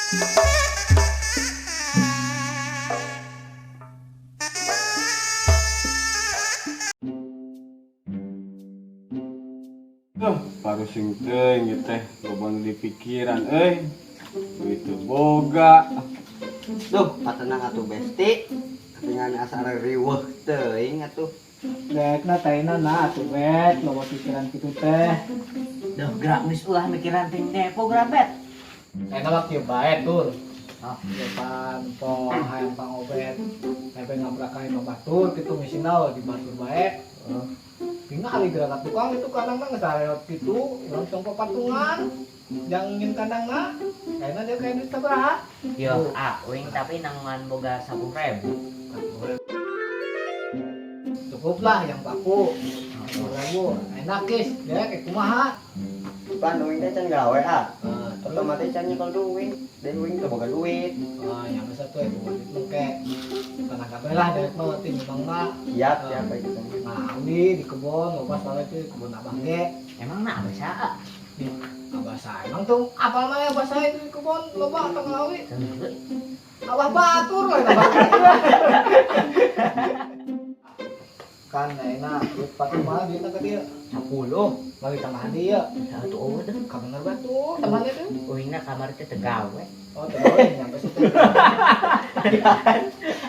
Tuh, parusing teuing ieu teh loba nu dipikiran euy. Duit teu boga. Duh, patenang atuh, Besti. Katingan asa riweuh teuing atuh. Dek na taina na atuh, Bet, loba pikiran kitu teh. Duh, gerak geus ulah mikiran ting depo gerak, Bet. Ayeuna mah kieu bae, Tur. Ah, depan po hayang pangobet. Sampai ngabrak ka imah batur kitu ngisina di batur bae. Tinggal gerak tukang itu kandangna geus sareot kitu, urang tong papatungan. Jang ngin kandangna. Ayeuna dia kayak duit sabaraha? Yo, ah, uing tapi nangan boga 10.000. Cukup lah yang baku. 10.000. Enak, Kis, dia kayak kumaha? Pan uing teh can gawe ah. Nah, terus Otomatis can nyekel duit. Dan uing teu boga duit. Ah, yang bisa tuh itu duit mengke. Tenaga bae lah dari mah ting bang mah. Siap, siap bae gitu. Nah, di kebun, loba soalnya itu di kebun abah ge. Emang nak abah saa? Abah saya emang tuh apa namanya abah saya itu di kebun loba atau ngelawi. Abah batur lah abah. Kan enak, duit patung mah duitna ke dia. 10. Bagi tambahan dia. Satu eueuh teh. Kabener batu, tambahan itu. Uingna kamar teh tegawe. Oh, tegawe nyampe situ.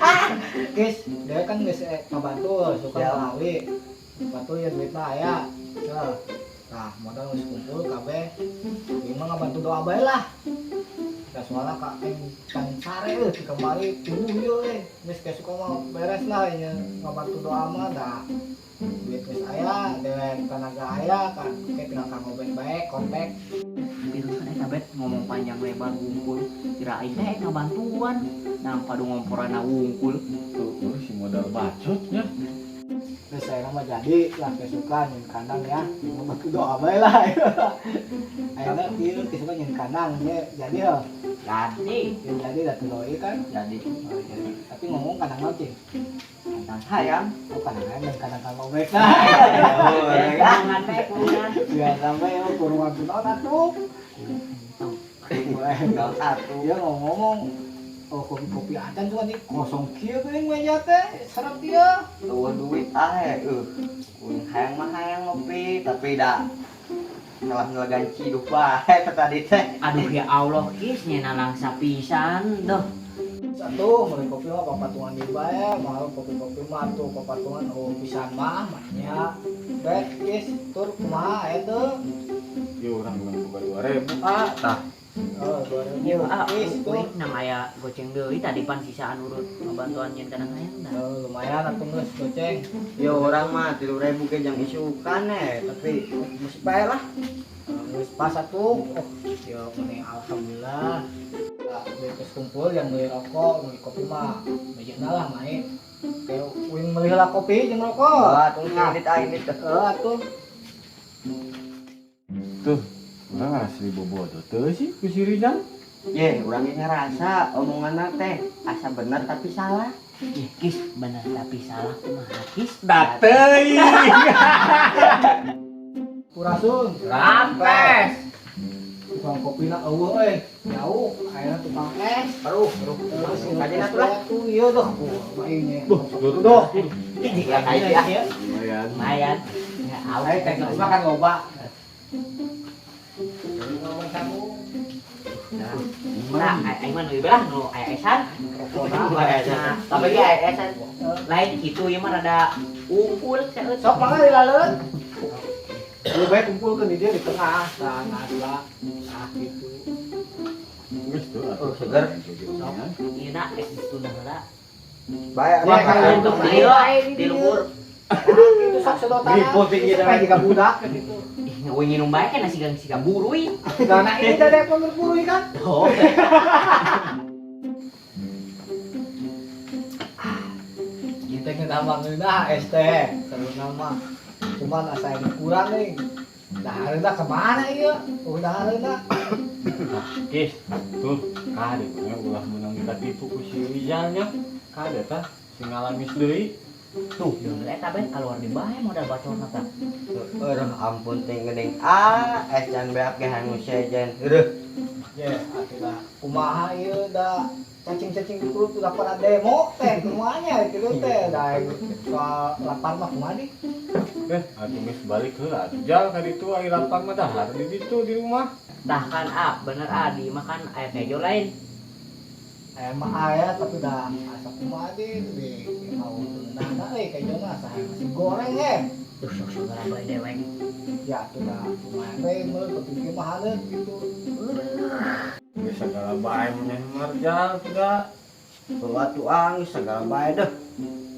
Ah, guys, dia kan geus ngabantu suka ngelawi. Batu ya duitna aya. Nah, nah modal geus kumpul kabeh. Ieu mah ngabantu doa bae lah. Da soalna ka aing can sare euy ti kamari timbul ieu euy. Geus kayak suka mah beres lah nya ngabantu doa mah da. Duit geus aya, dewek tenaga aya kan kayak tinggal kang ngobet bae kontak. Pirusan eta, Bet, ngomong panjang lebar wungkul. Kira aing teh ngabantuan. Nang padu ngomporana wungkul. Tuh, si modal bacot nya. Terus saya mah jadi lah kesukaan nyin kandang ya. Ngabantu doa bae lah. Ayeuna kieu kesukaan nyin kandang ya jadi heuh. Jadi. Ya jadi da doi kan. Jadi. Oh, jadi. Tapi ngomong kandang naon, Cing? Kandang hayam. Oh, kandang hayam dan kandang kang obek. Kurungan teh kurungan. Ya sampai oh, kurungan tuh naon atuh. Tinggal satu. Dia ngomong oh kopi-kopi acan cuma nih kosong kieu geuning meja teh serap dia. Eueuh duit ah eueuh. Uing hayang mah hayang ngopi tapi da salah ngelegan ciduh bae teh tadi teh. Aduh ya Allah, Kis nya nalangsa pisan duh. Satu, mulai kopi mah papatungan di bae, mahal kopi-kopi mah tuh papatungan oh pisan mah maknya. Baik, Kis, tur kumaha aya teu? Ya urang menang boga 2.000 ah tah. Oh, 2.000. Yo, ah, Kis, tur. uing nang aya goceng deui tadi pan sisaan urut ngabantuan nyen kandang hayam dah. Oh, lumayan atuh geus goceng. Yo urang mah 3.000 ge jang isukan tapi geus bae lah. Geus pas atuh. Oh, yo mending alhamdulillah. Nah, duit geus kumpul yang beli rokok, beli kopi mah bejana lah main. Kayak uing meuli heula kopi jeung rokok. Wah, tunggu indit ah indit. Heeh atuh. Tuh, urang ngarasa dibobodo teu sih ku si Rizal. Ye, urang ge ngarasa omonganna teh asa bener tapi salah. Ih, Kis, bener tapi salah kumaha, Kis? Da teuing. Purasun. Rampes. Tukang kopi na eueuh euy. Jauh, ayeuna tukang es. Aduh, aduh. Terus Kajeun atuh lah. Tuh ieu tuh. Wah, ini. Duh, Duh. Ya kayak ya. Lumayan. Lumayan. Ya, awet. Ayo teknik mah kan loba. Ngomong kamu. Nah, aing mah nu ieu lah nu aya esan. Nah, tapi ge aya esan. Lain kitu ieu mah rada unggul saeutik. Sok mangga dilaleut. Lu bae kumpulkeun di dia di tengah, tah ngasla. Nah, gitu. Geus tuh atuh. Oh, seger. Ieu na es ditunda heula. Bae Ya, atuh. Untuk dieu di luhur. Nah, gitu sok sedotan. Ribut ieu Sampai jika budak gitu. Ih, eueuh nginum bae kan nasi gang siga buruy. Karena ini tadi aku berburu kan. Oh. Kita ngeunah mah ngeunah es teh, seru mah. Cuman asa yang kurang nih. Dahareuna kemana ieu? Oh, dahareuna. Kis, tuh kade nya ulah meunang dikatipu ku si Rizal nya. Kade tah sing ngalamis deui. Tuh, deui eta ben keluar di bae modal bacorna tah. Aduh, ampun teh geuning. Ah, es can beak ge hayang nu sejen. Heueuh. Ye, atuh Dah kumaha ieu, da cacing-cacing di perut udah pada demo teh, kumanya gitu teh. Da soal lapar mah kumaha di? Eh, atuh geus balik heula atuh, Jal, ka ditu ari lapar mah dahar di ditu di rumah. Tah kan, ah, bener, ah, di makan aya kejo lain? Emang aya, tapi dah asa kumaha di mau nah euy kejona asa nasi goreng eh. Duh, sok segala bae dewek. Ya tuh dah lumayan we meureun penting mah haneut gitu. Geus segala bae mun marjal tidak. Bawa tuang segala bae deh.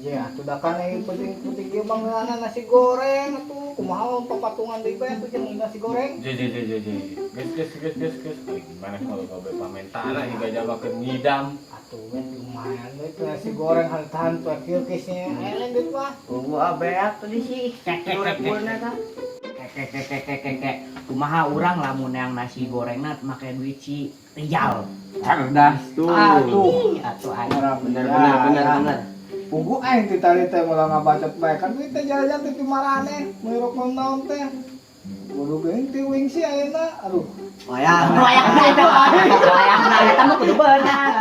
Ya tuh dah kan yang penting penting ieu mah ngeunana nasi goreng atuh kumaha papatungan deui bae atuh jeung nasi goreng. Je je je je je. Geus geus geus geus geus. Ari gimana kalau gawe pamentaan juga jamakeun ngidam. Atuh we lumayan we tuh nasi goreng hantahan tuh kieu kisnya aya lain duit mah. Gua beak tadi sih. Urep ta. Kek kek kek kek kek kek. Kumaha urang lamun yang nasi gorengna make duit si Rijal? Cerdas tuh. Atuh. Ih, atuh aing. Bener bener bener bener. Pugu aing ti tadi teh moal ngabacot bae kan duit teh jalan-jalan teh ti maraneh meuli rokok naon teh. Kudu geuning ti wing sih ayeuna. Aduh. Wayang. Wayangna eta. Wayangna eta mah kudu beunang.